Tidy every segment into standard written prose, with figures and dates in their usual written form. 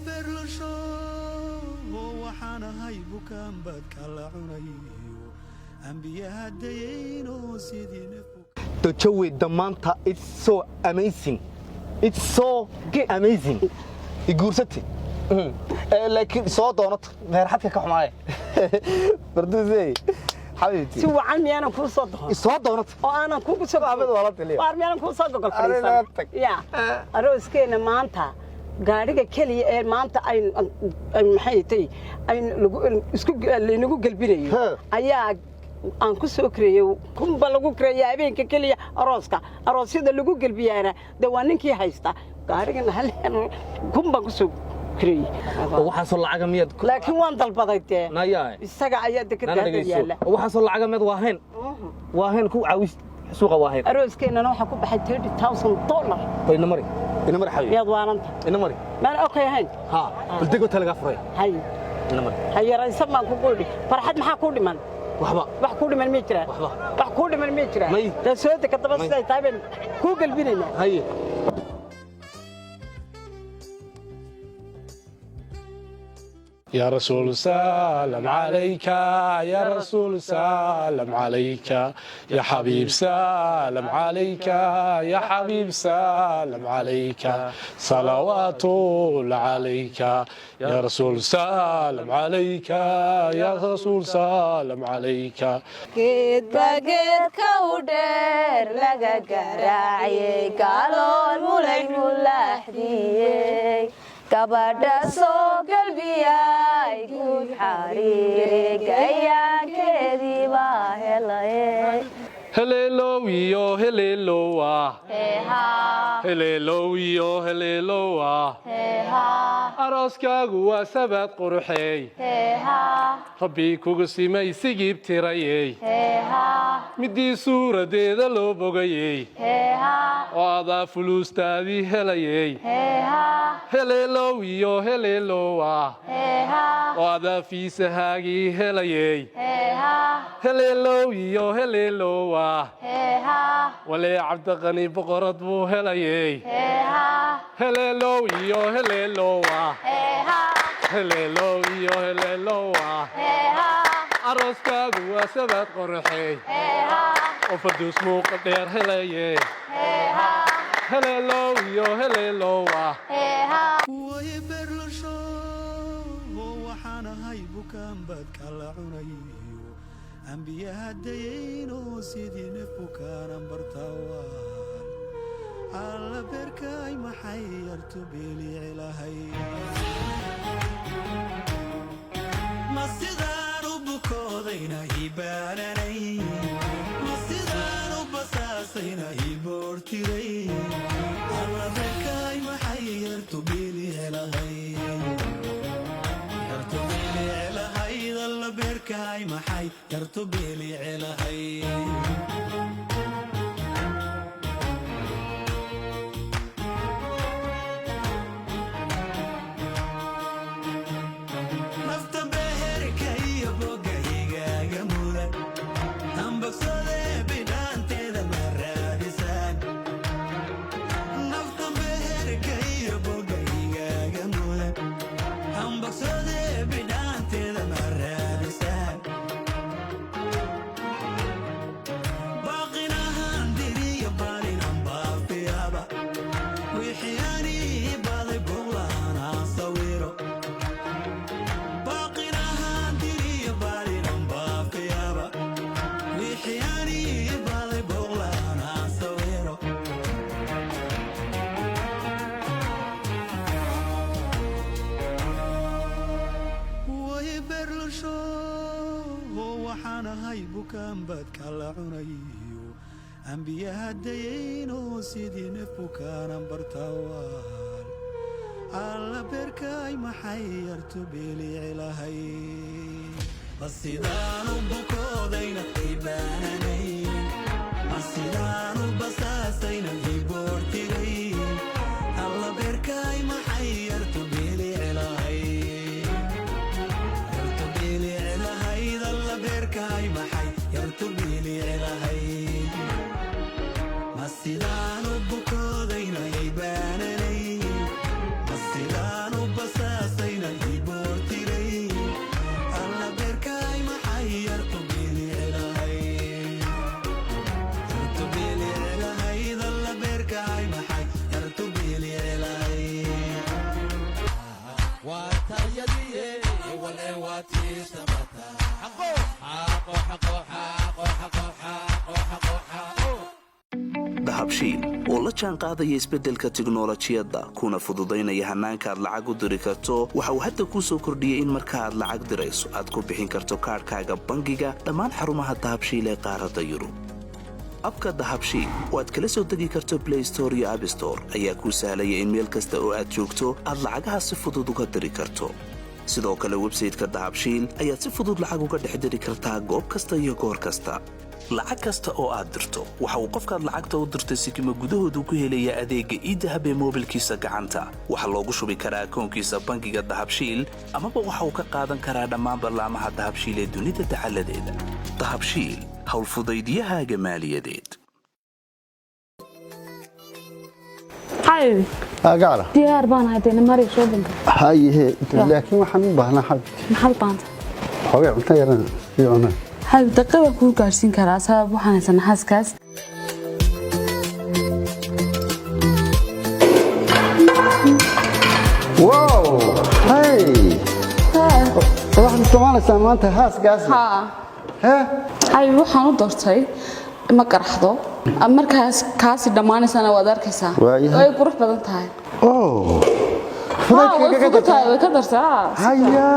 Berlasho, waxaan ahay bukaan badka la cunayo, ambiyaha dayayno sidii neef. The jawi damaanta, it's so amazing, it's so amazing. I guursatay, laakiin soo doonato meerxadka ka xumaaye. Farduusey xabiibti. Si wacan miyaanan kuu soo doon? Soo doonato. Oo aanan kugu soo Ahmed waa la taliya. Waar, miyaanan kuu soo gogol Adiga fadhiisan? Tag. Ya arooskeena maanta, gaadhiga keliya ee maanta ayn maxay tay ayn lagu isku laynagu gelbinayo ayaa aan ku soo kareeyey. 1000 ba lagu kareeya habeenka keliya arooska. Aroosyada lagu gelbiyaana de waa ninkii haysta gaadhigan. Hal 1000 baan ku soo kareeyey. Oo waxaasoo lacaga miyaad Laakiin waan dalbaday dee. Nayaa. Isaga ayaa dekada nana hadda dhegeyso. yaalla. Oo waxaasoo lacaga miyaad waahayn waahayn ku caawis suuqa waahayn? Arooskeenana waxaa ku baxay $30,000. Ba ina mari, ina mari, xabiib. Miyaad waaranta? Ina mari. Maan okay ahayn? Ha, bal dego ta lagaa furay. Hay. Ina mari. Ha yaraysan baan ku idhi. Farxad, maxaa kuu dhiman? Waxba. Wax kuu dhiman ma jiraan? Waxba. Wax kuu dhiman ma jiraan? May. Dee soo dega daba. May. Siday tahay baynu kuu gelbinaynaa. Haye. يا رسول سلام عليك، يا رسول سلام عليك، يا حبيب سلام عليك، يا حبيب سلام عليك، صلوات الله عليك، يا رسول سلام عليك، يا رسول سلام عليك. Geedba geedka u dheer laga garaaciyey, gaalool mulay mulaaxdiyey, gabadha soo galbiyay, guud xariiri gayaankeedii baa helayey. Heleelow iyo heleelowa. Heleelow iyo heleelowa. Arooskaagu waa sabaad quruxeey, Rabbi kugu simay sigiib tirayey, midii suuradeeda loo bogayey, oo adaa fuluustaadii helayey. Heleelow iyo heleelowa, oo adaa fiisahaagii helayey. Heleelow iyo heleelowa, walee Cabdiqani boqorad buu helayey. Heleelow iyo heleelowa, heleelow iyo heleelowa, arooskaagu waa sabaad qoraxey, oo Farduus muuqa dheer helaye. Heleelow iyo heleelowa. Way berlasho, waxaan ahay bukaan badka la cunayo, ambiyaha dayayno sidii neef bukaanan bartawaan. Alla beerkay, maxay yartu biliclahay? Ma sidaan u bukoodayna ibaananay? Ma sidaan u basaasayna iboortiray? Alla beerkay, maxay yartu biliclahay? Yartu biliclahayd. Alla beerkay, maxay yartu biliclahay? Nafta beherka iyo boga igaaga mudan, hambagsade bidhaanteeda ma raadisaan? Nafta beherka iyo boga igaaga mudan, hambagsade bidhaanteeda ma raadisaan? Baaqinahan diriyo baalinan baafiyaba, wixii anii baday buuqlaan aan sawiro. Baaqinahan diriyo baalinan baafiyaba, wixii anii baday buuqlaan aan sawiro. Way berlasho, waxaan ahay bukaan badka la cunayo, ambiyaha dayayno sidii neef bukaanan bartawaan. Alla beerkay, maxay yartu biliclahay? Ma sidaan u bukoodayna ibaananayn? Ma sidaan u basaasayna iboortiray? Alla beerkay, maxay yartu biliclahay? Yartu biliclahayd. Alla beerkay, maxay yartu biliclahayd? Ma sidaan u bukoodayna ibaananayn? Ma sidaan u basaasayna Dahabshiil oo la jaan qaadaya isbeddelka tiknolojiyadda kuna fududaynaya hannaanka aad lacag u diri karto, waxa uu hadda kuu soo kordhiyey in marka aad lacag dirayso aad ku bixin karto kaadhkaaga bangiga dhammaan xarumaha Dahabshiil ee qaaradda Yurub. App-ka Dahabshiil oo aad kala soo degi karto Play Store iyo App Store ayaa kuu sahlaya in meel kasta oo aad joogto aad lacagaha si fudud uga diri karto. Sidoo kale website-ka Dahabshiil ayaad si fudud lacag uga dhex diri kartaa goob kasta iyo goor kasta. Lacag kasta oo aad dirto, waxa uu qofkaad lacagta u dirtay sikima gudahoodu ku helayaa adeegga eDahab ee moobilkiisa gacanta. Waxaa loogu shubi karaa akoonkiisa bangiga Dahabshiil, amaba waxa uu ka qaadan karaa dhammaan ballaamaha Dahabshiil ee dunida dacaladeeda. Dahabshiil, howlfudaydiyahaaga maaliyadeed. Xabibi. Gacala. Diyaar baan ahay, dee mari shopping-ka. Hayehe, laakiin waxaan u baahnaa, xabibti. Maxaad baanta? Xoogay cunto yarana ii cunaa. Xabib, daqiiq baan kuu gaarsiin karaa, sabab waxaan haysanaa xaaskaas. Wow, hey, waxaad isticmaalaysaa maanta Hass gas? Haa. He. Xabib, waxaan u doortay ma qaraxdo, markaas kaasi dhammaanaysana waad arkaysaa. Waayahay. Way qurux badan tahay. Oh. Haa, way fudud tahay, way ka dartaa. Haya.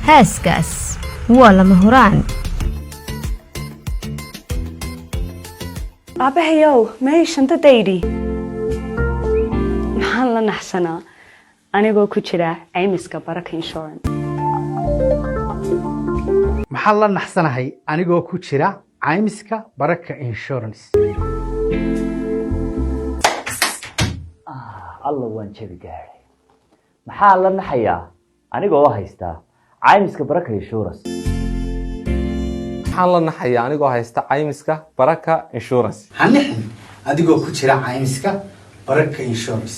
Hass gas waa lama huraan. Aabbahayow, may shantadaydii? Maxaan la naxsanaa anigoo ku jira caymiska Baraka Insurance? Maxaan la naxsanahay anigoo ku jira caymiska Baraka Insurance? Alla, waan jabi gaadhay. Maxaa la naxayaa anigoo haysta caymiska Baraka Insurance? Maxaan la naxayaa anigoo haysta caymiska Baraka Insurance? Ha nixin adigoo ku jira caymiska Baraka Insurance.